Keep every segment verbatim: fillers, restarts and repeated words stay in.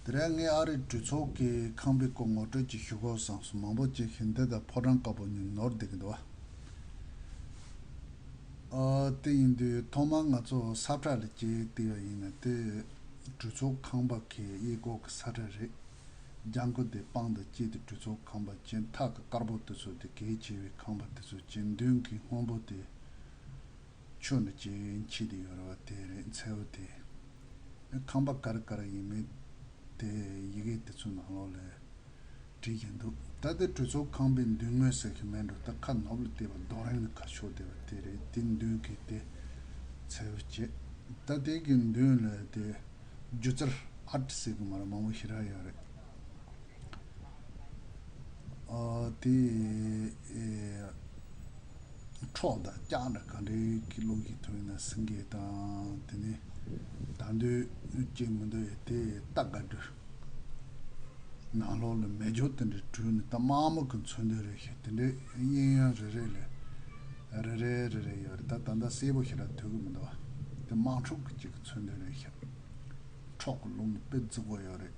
དེ་རིང་ངས་ཨ་རིའི་གྲོས་ཚོགས་ཀྱི་ཁང་པའི་སྐོར་ངོ་སྤྲོད་ཅིག་ཞུ་དགོས་བསམ་སོང་། མང་པོ་ཅིག་གིས་འདི་ལྟར་ཕོ་བྲང་དཀར་པོ་ཉིད་ནོར་བསྡད་ཀྱི་འདུག་བ། ཨ། དེ་ཡིན་དུས་ཐོག་མར་ང་ཚོ་ས་ཁྲ་ལ་སྐྱེལ་བལྟས་པ་ཡིན་ན། དེ་གྲོས་ཚོགས་ཁང་པ་གི་གཡས་སྐོར་གྱི་ས་ཁྲ་རེད། ལྗང་ཁུ་དེ་སྤང་དང་བཅས་ཏེ་གྲོས་ཚོགས་ཁང་པ་བྱས། མཐའ་གི་དཀར་པོ་དེ་ཚོ་དེ་གལ་ཆེ་བའི་ཁང་པ་དེ་ཚོ་བྱས། མདུན་གྱི་སྔོན་པོ་དེ་ཆུ་འདྲ་ཅིག་འཁྱིལ་ཏེ་ཡོད་རེད་བ། དེ་རེད། མཚེའུ་དེ། ཁང་པ་ག་རེ་ག་རེ་ཡིན་མིན་དེ་ཡི་གེ་དེ་ཚོའི་ནང་ལོགས་ལ་བྲིས་བཞིན་འདུག། ད་ལྟའི་གྲོས་ཚོགས་ཁང་པའི་མདུན་ངོས་ཟེར་གྱི་མེད་འགྲོ། ད་ཁ་ནོར་ལ་བལྟས་པ་རྡོ་རིང་ལ་ཁ་ཕྱོགས་བསྡད་པ་དེ་རེད། དེ་མདུན་གྱི་དེ་མཚེའུ་བྱས། ད་དེ་གི་མདུན་ལ་དེ་སྒྱུ་རྩལ་ཨར་ཊི་ཟེར་གྱི་མ་རེད། མང་པོ་ཞེ་དྲག་ཡོད་རེད། ཨ། དེ། ཨེ། འཕྲོག་དང་ལྕགས་འདྲ་ག་འདྲའི་གི་བླུགས་ཀྱི་ཐུབ་ཡིན་ན། སེང་གེ་དང་དེ་ནས་དར་འདོད་ཅིག་མི་འདོད་ཡ་དེ་རྟ་དགའ་འདྲ་ནང་ལོགས་ལ་མེ་སྒྱོགས་དེ་འདྲ་བྲུས་ནས། ད་དམར་མོ་གི་མཚོན་དོན་རེད་ཤག། དེ་འདྲའི་གཡས་གཡོན་རེ་རེ་ལ་རེ་རེ་རེ་རེ་ཡོད་རེད། ད་ད་ལྟ་གསལ་པོ་ཞེ་དྲག་ཐོས་ཀྱི་མི་འདུག་བ། དེ་དམག་འཁྲུག་གི་ཅིག་གི་མཚོན་དོན་རེད་ཤག། འཕྲོག་གི་བླུགས་ནས་དཔེ་རྫིག་པོ་ཡོད་རེད།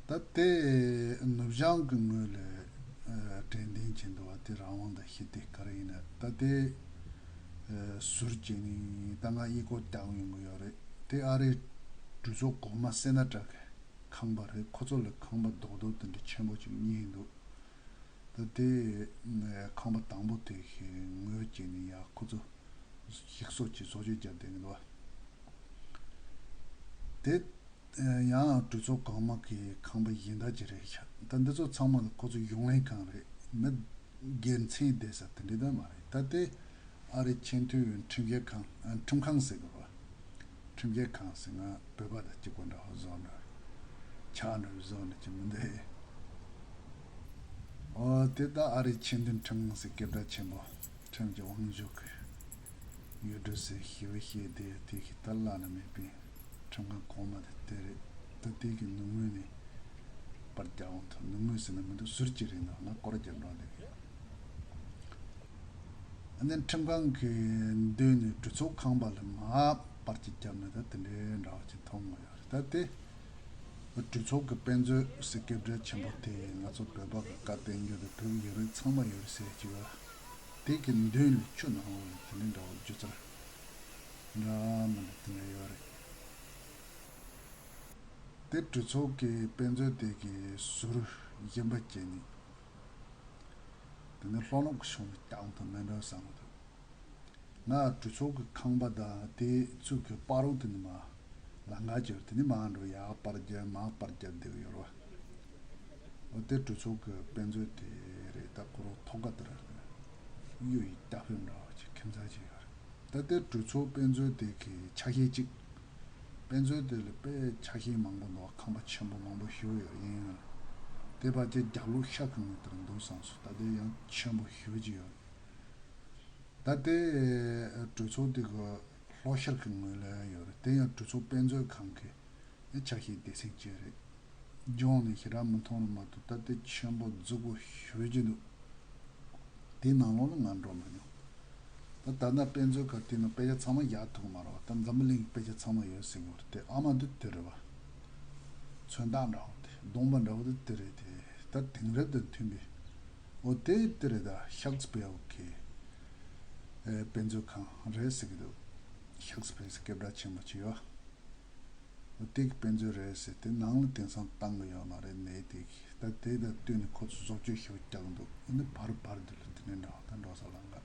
ད་དེ་ནུབ་བྱང་གི་ངོས་ལ་ཨ་དྲན་རྟེན་བྱེད་འདུག་བ། དེ་རང་དབང་དང་ཞི་བདེ་ག་རེ་ཡིན་ན། ད་དེ་ཨ་ཟུར་བྱས་ནས་ད་ང་གཡས་སྐོར་རྒྱག་ཡོང་གི་ཡོད་རེད། དེ་ཨ་རིའི་གྲོས་ཚོགས་གོང་མ་སེ་ན་ཊར་གི་ཁང་པ་རེད། ཁོ་ཚོ་ལ་ཁང་པ་རྡོག་རྡོག་དེ་འདྲ་ཆེན་པོ་ཅིག་རྙེད་འདུག། ད་དེ་ཨ་ཁང་པ་དང་པོ་དེ་གི་ངོས་བྱས་ནས་ཡར་ཁོ་ཚོ་ཞིག་གསོ་བྱས་བཟོ་བཅོས་བརྒྱབ་བསྡད་ཀྱི་འདུག་བ། དེ་ཡང་གྲོས་ཚོགས་གོང་མ་གི་ཁང་པ་གཞན་དག་ཅིག་རེད་ཤག། ད་འདི་ཚོ་ཚང་མ་ལ་ཁོ་ཚོ་གཞུང་ལས་ཁང་རེད། མི་སྒེར་མཚན་བསྡད་ས་དེ་འདྲ་ད་མ་རེད། ད་དེ་ཨ་རིའི་ཆེས་མཐོའི་ཁྲིམས་ཞིབ་ཁང་། ཨ། ཁྲིམས་ཁང་ཟེར་དགོས་པ། ཁྲིམས་ཞིབ་ཁང་ཟེར། ང་བོད་པ་དང་གཅིག་པ་འདྲ་བོ་བཟོ་འདྲ། ཆགས་འདྲ་བོ་བཟོ་འདྲ་ཅིག་མི་འདུག། ཨོ། དེ་ད་ཨ་རིའི་ཆེས་མཐོའི་ཁྲིམས་ཁང་ཟེར། སྐད་གྲགས་ཆེན་པོ། ཁྲིམས་ཀྱི་དབང་ཤུགས་ཀྱི་ཡུལ་གྲུ་ཟེར་ཞེ་པོ་ཞིག་དེ། དེ་གི་ད་བླ་ན་མེད་པའི་ཁྲིམས་ཁང་གོང་མ་དེ་དེ་རེད། ད་དེ་གི་ནུབ་ངོས་ནས་པར་རྒྱག་འོང་ཐུབ། ནུབ་ངོས་ཟེར་ན་མི་འདུག། ཟུར་གཅིག་རེད། ནང་ན་སྐོར་རྒྱག་འགྲོ་འདུག། ཨ་ནི་ཁྲིམས་ཁང་གི་མདུན་ནས་གྲོས་ཚོགས་ཁང་པ་ལ་མར་པར་གཅིག་བརྒྱབ་ན་ད་དེ་འདྲའི་འདྲ་བ་ཅིག་མཐོང་མ་ཡོང་། ད་དེ་གྲོས་ཚོགས་ཀྱི་དཔེ་མཛོད་ཟེར། སྐད་གྲགས་ཆེན་པོ་དེ། ང་ཚོ་བོད་པ་གི་བཀའ་བསྟན་འགྱུར་དང་བོད་ཀྱི་ཡིག་རིགས་ཚང་མ་ཡོད་རེད་ཟེར་གྱི་བ། དེ་གི་མདུན་ལ་ཆུ་ནང་ལོགས་ལ་དེ་འདྲའི་འདྲ་བ་སྒྱུ་རྩལ་འདྲ་མི་འདྲ་དེ་འདྲ་ཡོད་རེད། དེ་གྲོས་ཚོགས་ཀྱི་དཔེ་མཛོད་དེ་གི་ཟུར་གཞན་པ་བྱས་ནས། དེ་ནས་ལྷོ་ནུབ་ཀྱི་ཕྱོགས་ནས་རྒྱག་འོང་ཐུབ་མེད་འགྲོ་བསམ་གྱི་འདུག། ང་གྲོས་ཚོགས་ཀྱི་ཁང་པ་དང་དེའི་ཚུར་གྱི་བར་རོ་དེ་ནས་མར་ལམ་ཁ་ཅིག་ཡོད། དེ་ནས་མར་འགྲོ། ཡར་པར་རྒྱབ་མར་པར་རྒྱབ་བསྡད་ཀྱི་ཡོད་རེད་བ། འོ། དེ་གྲོས་ཚོགས་ཀྱི་དཔེ་མཛོད་དེ་རེད། ད་ཁོ་རང་ཐོག་ཁ་དེ་རེད། གཡུ་ཡི་སྟག་ཕུད་འདྲ་བ་ཅིག་ཁྱིམ་ཚང་ཅིག་ཡོད་རེད། ད་དེ་གྲོས་ཚོགས་དཔེ་མཛོད་དེ་གི་ཆ་ཤས་གཅིག། དཔེ་མཛོད་དེ་ལ་དཔེ་ཆ་ཤས་མང་པོ་འདུག། ཁང་པ་ཆེན་པོ་མང་པོ་ཞིག་ཡོད། ཡིན་ཡང་དེ་ཕལ་ཆེར་རྒྱབ་ལོགས་ཤར་གྱི་ངོས་དེར་འདུག་བསམ་སོང་། ད་དེ་ཡང་ཆེན་པོ་ཞེ་པོ་ཅིག་ཡོད། ད་དེ་གྲོས་ཚོགས་དེ་གི་ལྷོ་ཤར་གྱི་ངོས་ལ་ཡོད་རེད། དེ་ཡང་གྲོས་ཚོགས་དཔེ་མཛོད་ཁང་གི་ཆ་ཤས་སྡེ་ཚན་གཅིག་རེད། ལྗོངས་ནས་ཞེ་དྲག་མི་མཐོང་རུང་མ་གཏོགས། ད་དེ་ཆེན་པོ་རྫིག་པོ་ཞེ་པོ་ཅིག་འདུག། དེའི་ནང་ལོགས་ལ་ང་འགྲོ་མ་མྱོང་། ད་ད་ལྟ་དཔེ་མཛོད་ཁང་དེའི་ནང་དཔེ་ཆ་ཚང་མ་བཞག་ཐུབ་ཀྱི་མ་རེད་བ། ད་འཛམ་བུ་གླིང་གི་དཔེ་ཆ་ཚང་མ་ཡོད་ཟེར་གྱི་ཡོད་རེད། དེ་ཨ་མ་འདི་དེ་རེད་བ། མཚོན་རྟགས་འདྲ་བོ་དེ། གདོང་པ་འདྲ་བོ་དེ་དེ་རེད་དེ། ད་དེང་རབས་དང་མཐུན་པའི། འོ། དེ་དེ་རེད། ད་ཤག་སི་པེར་གྱི་ཨེ་དཔེ་མཛོད་ཁང་རེད་ཟེར་གྱི་འདུག། ཤག་སི་པེར་སྐད་གྲགས་ཆེན་པོ་ཅིག་ཡོད། འོ། དེ་གི་དཔེ་མཛོད་རེད་ཟེར། དེ་ནང་ལ་དེང་སང་བཏང་གི་ཡོད་མ་རེད། ནས་དེ་གི་ད་དེ་དང་བསྟུན་ནས་ཁོ་ཚོ་བཟོ་བཅོས་ཞིག་རྒྱག་འདུག། ཨ་ནི་བར་བར་དེ་ལ་དེ་ནས་འདྲ་བ་ད་འགྲོ་ས་ལམ་ཁ།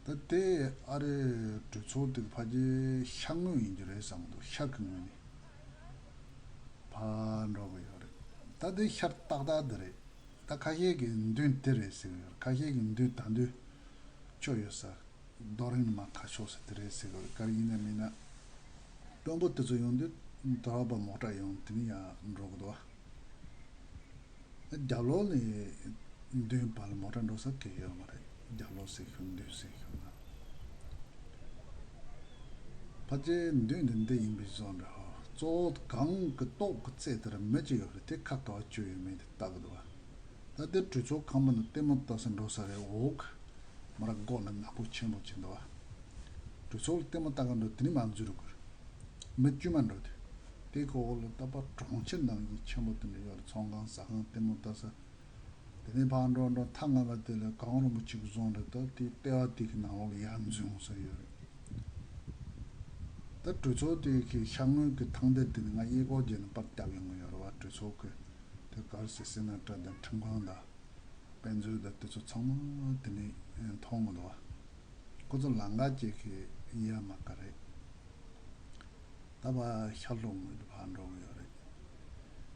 ད་དེ་ཨ་རིའི་གྲོས་ཚོགས་དེ་གི་ཕལ་ཆེར་ཤར་ངོས་ཡིན་རྒྱུ་རེད་བསམ་གྱི་འདུག། ཤར་གྱི་ངོས་ནས་ཕར་འགྲོ་གི་ཡོད་རེད། ད་དེ་ཤར་ཏག་ཏག་དེ་རེད། ད་ཁ་ཤས་ཀྱིས་མདུན་དེ་རེད་ཟེར་གྱི་ཡོད་རེད། ཁ་ཤས་ཀྱིས་མདུན་ད་མདུན་ཆུ་ཡོད་ས། རྡོ་རིང་ནས་མར་ཁ་ཕྱོགས་ས་དེ་རེད་ཟེར་གྱི་ཡོད་རེད། ག་རེ་ཡིན་ན་མིན་ན། དཔོན་པོ་དེ་ཚོ་ཡོང་དུས་དོ་ར་པ་མོ་ཊ་ཡོང་། དེ་ནས་ཡར་འགྲོ་གི་འདུག་བ། རྒྱབ་ལོགས་ནས་མདུན་བར་ལ་མོ་ཊ་འགྲོ་ས་གང་ཡང་ཡོད་མ་རེད། རྒྱབ་ལོགས་ཟེར་ཤོག། མདུན་ཟེར་ཤོག་ན། ཕལ་ཆེར་མདུན་དེ་འདི་ཡིན་པའི་བཟོ་འདྲ། གཙོ་བོ་གང་གི་ཏོག་གི་རྩེ་དེར་མི་གཅིག་ཡོད་རེད། དེ་ཁ་ག་པར་བཅུག་ཡོད་མེད་དེ་ལྟ་གི་འདུག་བ། ད་དེ་གྲོས་ཚོགས་ཁང་པ་ནང་ལྟད་མོ་ལྟ་ས་འགྲོ་ས་རེད། འོག་མ་ར་སྒོ་ལ་ནག་པོ་ཆེན་པོ་ཅིག་འདུག་བ། གྲོས་ཚོགས་ལ་ལྟད་མོ་ལྟ་ག་འགྲོ། དེ་ནས་མར་འཛུལ་དགོས་རེད། མི་དཀྱུས་མ་འགྲོ་དུས། དེ་གོ་ལ་ད་པ་གྲོང་ཁྱེར་ནང་གི་ཆེན་པོ་དེ་འདྲ་ཡོད་རེད། ཚོང་ཁང་ཟ་ཁང་ལྟད་མོ་ལྟ་ས། དེ་ནས་ཕར་འགྲོ་འགྲོ་ཐག་ང་བ་དེ་ལ་གངས་རིན་པོ་ཆེ་གི་རྫོང་རེད། ད་དེ་ལྟེ་བ་དེ་གི་ནང་ལོགས་ལ་ཡར་འཛུལ་ཡོང་ས་ཡོད་རེད། ད་གྲོས་ཚོགས་དེ་གི་ཤར་ངོས་ཀྱི་ཐང་དེ་དེ་ནི་ང་གཡས་སྐོར་བརྒྱབ་ནས་པར་བརྒྱབ་ཡོང་གི་ཡོད་རེད་བ། གྲོས་ཚོགས་ཀྱི་དེ་གར་སི་སི་ན་ཏྲ་དང་ཁྲིམས་ཁང་དང་། དཔེ་མཛོད་དང་དེ་ཚོ་ཚང་མ་དེ་ནས་མཐོང་གི་འདུག་བ། ཁོ་ཚོ་ལམ་ཁ་ཅིག་གི་ཡ་མ་ག་རེད། ད་བ་ཤར་ལྷོ་ངོས་དུ་ཕར་འགྲོ་གི་ཡོད་རེད།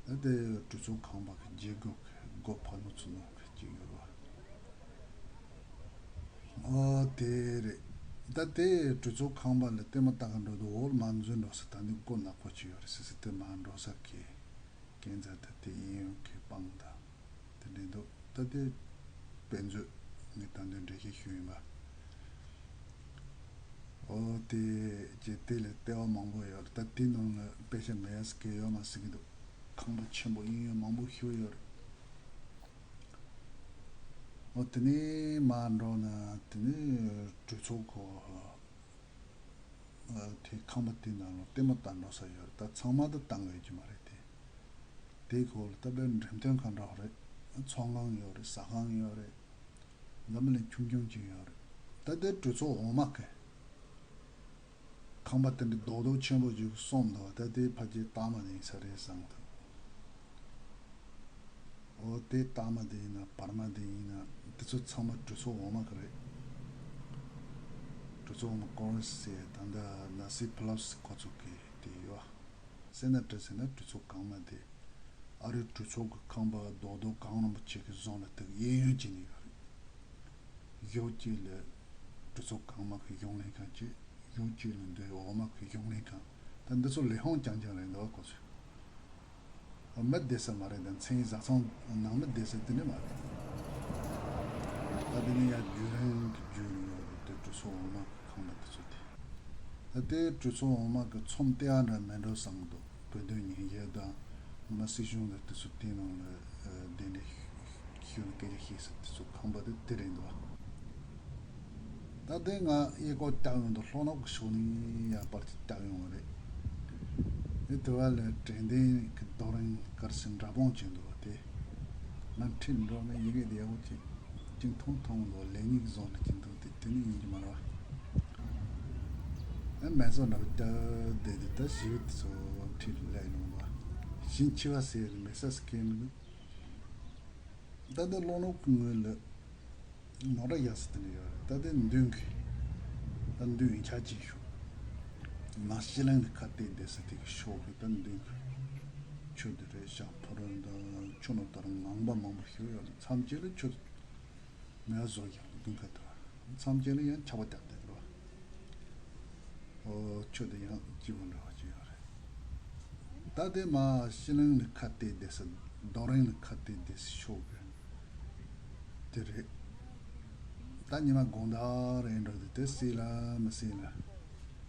ད་དེ་གྲོས་ཚོགས་ཁང་པ་གི་རྗེས་སྒོ་གི་སྒོ་ཕར་ལོགས་ཚུར་ལོགས་གི་ཅིག་ཡོད་རེད་བ། ཨོ་དེ་རེད། ད་དེ་གྲོས་ཚོགས་ཁང་པ་ལ་ལྟད་མོ་ལྟ་ག་འགྲོ་དུས་འོག་ལ་མར་འཛུལ་འགྲོ་ས་ད་ནི་སྒོ་ནག་པོ་ཅིག་ཡོད་རེད། སི་སི་དེ་མར་འགྲོ་ས་གི་སྐས་འཛེག་དེ་དེ་གཡས་གཡོན་གི་སྤང་དང་། དེ་འདྲའི་འདུག་ད་དེ་དཔེ་མཛོད་ངས་ད་དུང་འགྲེལ་བཤད་ཞུས་ཡིན་པ། ཨོ་དེ་རྗེས་དེ་ལས་ལྟེ་བ་མང་པོ་ཡོད་རེད། ད་དེ་ནང་ལ་དཔེ་ཆ་མེད་ཡ་ཟེར་གི་ཡོད་མ་ཟེར་གི་འདུག་ཁང་པ་ཆེན་པོ་གཡས་གཡོན་མང་པོ་ཞིག་ཡོད་རེད། ཨོ་དེ་ནས་མར་འགྲོ་ན་དེ་ནས་གྲོས་ཚོགས་ཁོ། དེ་ཁང་པ་དེ་ནང་ལ་ལྟད་མོ་ལྟ་འགྲོ་ས་ཡོད་རེད། ད་ཚང་མ་ད་ལྟ་ཡོད་ཀྱི་མ་རེད་དེ། དེའི་འོག་ལ་ད་དཔེ་འགྲེམས་སྟོན་ཁང་འདྲ་བ་རེད། ཚོང་ཁང་ཡོད་རེད། ཟ་ཁང་ཡོད་རེད། འཛམ་བུ་གླིང་ཆུང་ཆུང་ཅིག་ཡོད་རེད། ད་དེ་གྲོས་ཚོགས་འོག་མ་གི་ཁང་པ་དེ་འདྲ་རྡོག་རྡོག་ཆེན་པོ་ཅིག་གསུམ་འདུག་ད་དེ་ཕལ་ཆེར་སྟག་མ་དེ་ཡིན་ས་རེད་བསམ་གི་འདུག་ཨོ་དེ་སྟག་མ་དེ་ཡིན་ན་བར་མ་དེ་ཡིན་ན་དེ་ཚོ་ཚང་མ་གྲོས་ཚོགས་འོག་མ་གི་རེད། གྲོས་ཚོགས་འོག་མ་ཀོང་རེ་སི་ཟེར་ད་ལྟ་ན་སི་ཕི་ལོ་སི་ཁོ་ཚོ་གི་དེ་ཡོད། སེ་ན་ཏྲ་ཟེར་ན་གྲོས་ཚོགས་གོང་མ་དེ། ཨ་རིའི་གྲོས་ཚོགས་ཀྱི་ཁང་པ་རྡོག་རྡོག་གངས་རིན་པོ་ཆེ་གི་རྫོང་ལ་དེ་གཡས་གཡོན་བྱས་ནས་ཡོད་རེད། ཕྱོགས་གཅིག་ལ་གྲོས་ཚོགས་གོང་མ་གི་གཞུང་ལས་ཁང་བྱས། ཕྱོགས་གཅིག་ལ་འདི་འོག་མ་གི་གཞུང་ལས་ཁང་། ད་འདི་ཚོ་ལས་ཁུངས་རྐྱང་རྐྱང་རེད་འདུག་ཁོ་ཚོས། མི་བསྡད་ས་མ་རེད། ད་མཚན་བཟའ་ཚང་ནང་མི་བསྡད་ས་དེ་འདྲ་མ་རེད། ད་དེ་ནི་ཡར་རྒྱུན་རིང་གི་རྒྱུན་ནས་ཡོད་རེད། དེ་གྲོས་ཚོགས་འོག་མ་གི་ཁང་པ་དེ་ཚོ་དེ། ད་ལྟའི་གྲོས་ཚོགས་འོག་མ་གི་ཚོམས་ལྟེ་བ་འདྲ་མེད་འགྲོ་བསམ་གི་འདུག་བོད་དོན་ཉན་ཡས་དང་། ངོ་མ་སྲིད་གཞུང་དང་དེ་ཚོ་དེའི་ནང་ལ་གདན་འདྲེན་ཞུས་ནས་སྐད་ཆ་བཤད་ས་དེ་ཚོ་ཁང་པ་དེ་དེ་རེད་འདུག་ད་ལྟའི་ང་གཡས་སྐོར་བཀྱག་ཡོང་དུས་ལྷོ་ནུབ་ཀྱི་ཕྱོགས་ནས་ཡར་བར་གྱི་བཀྱག་ཡོང་བ་རེད། དེ་དུ་བ་ལ་དྲན་རྟེན་གྱི་རྡོ་རིང་དཀར་སེར་འདྲ་སྤུངས་ཅན་འདུག་བ་དེ། ང་ཁྲིད་འགྲོ་ནས་ཡི་གེ་དེ་ཡག་པོ་ཅིག་ཅིང་ཐུང་ཐུང་ལོ་ལེགས་ཉེས་བཟོ་འདྲ་ཅིག་འདུག་དེ་དེ་ནི་ཡིན་གྱི་མ་རེད་བ། ཨ་མེ་བཟོ་འདྲ་བོ་ལྟ་བསྡད་དེ་ད་ཞི་བའི་དེ་ཚོ་ཁྲིད་སླེབས་ཡོང་བ། ཞིང་ཆེ་བ་ཟེར་མེད་ས་སྐད་མི་འདུག་ད་ལྟ་ལྷོ་ནུབ་ཀྱི་ངོས་ལ་མོ་ཊ་ཡག་ས་དེ་འདྲ་ཡོད་རེད། ད་ལྟའི་མདུན་གྱི་ད་མདུན་ཡིན་ཆ་ཅིག་ཞུ། མ་ཤི་ལང་ནས་ཁ་གཏད་བསྡད་ས་དེ་གི་ཕྱོགས་ཀྱི་ད་མདུན་གྱི་ཆུ་དེ་རེད། ཤག་ཕོ་རོན་དང་ཆུ་ནོར་དར་ངང་པ་མང་པོ་ཞིག་ཡོད་རེད། མཚམས་བཅད་ལ་ཆུ་མེ་བཟོ་ཡག་མདུན་ཁ་དུ་མཚམས་བཅད་ལ་ཡང་ཆར་པ་བརྒྱབ་བསྡད་རེད་བ། ཨོ་ཆུ་དེ་ཡང་སྐྱིད་པོ་འདྲ་བ་ཅིག་ཡོད་རེད། ད་དེ་མ་ཤི་ལང་ནས་ཁ་གཏད་བསྡད་ས་རྡོ་རིང་ནས་ཁ་གཏད་བསྡད་ས་ཕྱོགས་ཀྱི་དེ་རེད། ད་ཉི་མ་དགོང་དག་རེད་འགྲོ་དུས་དེ་སྲིད་ལ་མི་སྲིད་ལ།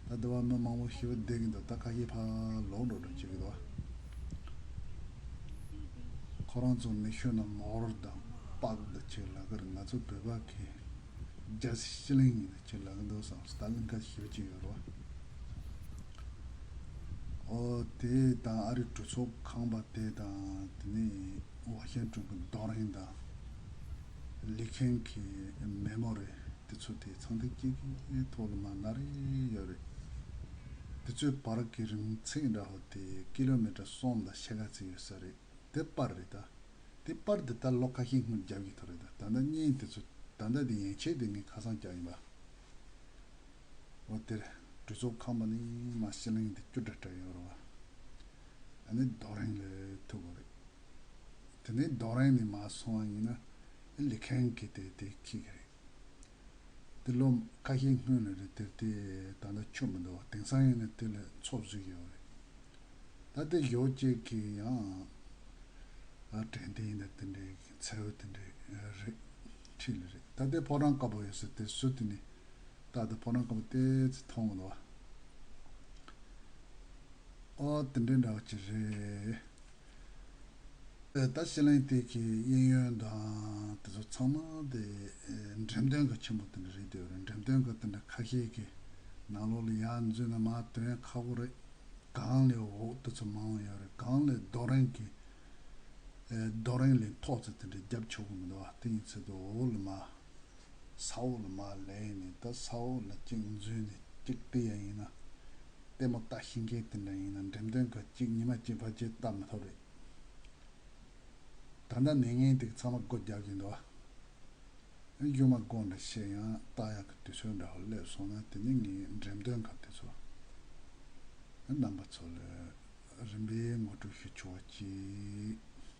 ད་དུ་བ་མི་མང་པོ་ཞིག་བསྡད་ཀྱི་འདུག་ད་ཁ་ཤས་ཕར་ལོག་འགྲོ་འགྲོ་བྱེད་ཀྱི་འདུག་ཁོ་རང་ཚོ་མི་ཤོད་ན་མོར་དང་པག་དང་ཅིག་ལབ་ཀྱི་རེད། ང་ཚོ་བོད་པ་གི་རྒྱ་སེ་ཤི་ལིང་ཡིན་ན་ཅིག་ལབ་ཀྱི་འདུག་བསམ་སོང་། ད་ལིང་ཁ་ཞེ་པོ་ཅིག་ཡོད་རེད་བ། ཨོ་དེ་དང་ཨ་རིའི་གྲོས་ཚོགས་ཁང་པ་དེ་དང་དེ་ནས་ཝ་ཤིང་ཊོན་གྱི་རྡོ་རིང་དང་། ལི་ཁེན་གྱི་མེ་མོ་རི་དེ་ཚོ་དེ་ཚངས་ཐིག་གཅིག་གི་ཐོག་ལ་མར་ན་རེ་ཡོད་རེད། དེ་ཚོའི་བར་གྱི་རིང་ཚད་འདྲ་བོ་དེ་ཀི་ལོ་མི་ཊར་གསུམ་དང་ཕྱེད་ཀ་ཙམ་ཡོད་ས་རེད། དེ་པར་རེད་ད། དེ་པར་འདི་ལྟར་ལོ་ཁ་ཤས་སྔོན་རྒྱབ་ཀྱི་ཐོ་རེད་ད། ད་ལྟ་བརྙན་དེ་ཚོ་ད་ལྟ་དེ་ཡན་ཆད་དེ་ངས་ཁ་སང་བཀྱག་ཡིན་པ། འོ་དེར་གྲོས་ཚོགས་ཁང་པ་ནི་མ་ཤི་ལིང་དེ་བཅུ་དྲུག་ཡོད་རེད་བ། ཨ་ནི་རྡོ་རིང་ལ་ཐུག་གི་རེད། དེ་ནས་རྡོ་རིང་ནས་མར་སོང་བ་ཡིན་ན་ལི་ཁེན་གྱི་དེ་དེ་འཁྱིལ་གི་རེད། དེ་ལོ་ཁ་ཤས་སྔོན་ལ་རེད། དེར་དེ་ད་ལྟ་ཆུ་མི་འདུག་བ། དེང་སང་ཡིན་ན་དེ་ལ་མཚོ་བཟོས་ཡོད་རེད། ད་ལྟ་ཞོགས་ཀྱི་གི་ཡང་ཨ་དྲན་རྟེན་ཡིན་ན་དེ་འདྲའི་མཚེའུ་དེ་འདྲའི་རེད། འཁྲིས་ལ་རེད། ད་ལྟའི་ཕོ་བྲང་དཀར་པོ་ཡོད་ས་དེ་ཟུར་དེ་ནས་ད་ལྟ་ཕོ་བྲང་དཀར་པོ་ཏོག་ཙམ་མཐོང་གི་འདུག་བ། ཨོ་དེ་འདྲའི་འདྲ་བ་ཅིག་རེད། ཨེ་ད་ཤི་ལིང་དེ་གི་གཡས་གཡོན་དང་དེ་ཚོ་ཚང་མ་དེ་ཨེ་འགྲེམས་སྟོན་ཁང་ཆེན་པོ་དེ་འདྲ་རེད་འདུག་རེད། འགྲེམས་སྟོན་ཁང་དེ་འདྲ་ཁ་ཤས་ཀྱི་ནང་ལོགས་ལ་ཡར་འཛུལ་ན་མར་ཐོན་ཡ་ཁག་པོ་རེད། གངས་ལས་འོག་དེ་ཚོ་མང་ཡོད་རེད། གངས་ལས་རྡོ་རིང་གི་ཨེ་རྡོ་རིང་ལས་མཐོ་ཙམ་དེ་འདྲ་རྒྱབ་ཆོག་གི་མི་འདུག་བ། དེ་ཡིན་ཚེ་དུ་འོག་ལ་མ་ས་འོག་ལ་མ་ལས་ནས་ད་ས་འོག་ལ་གཅིག་འཛུལ་ནས་གཅིག་བལྟས་ཡ་ཡིན་ན། ལྟད་མོ་ལྟ་ཤེས་མཁན་དེ་འདྲ་ཡིན་ན་འགྲེམས་སྟོན་ཁང་གཅིག་ཉི་མ་གཅིག་ཕལ་ཆེར་ལྟ་མི་ཐུབ་རེད། ད་ལྟ་ནད་ངན་དེ་ཚང་མ་སྒོ་རྒྱག་གིན་འདུག་བ། གཞུག་མ་སྒོ་འདྲ་ཕྱེ་ཡང་ལྟ་ཡག་གི་དུས་ཚོད་འདྲ་བ་སླེབས་སོང་ན། དེ་ནི་ངའི་འགྲེམས་སྟོན་ཁང་དེ་ཚོ་རྣམ་པ་ཚོ་ལ་རིམ་པས་ངོ་སྤྲོད་ཞུ་ཆོག་ཅིག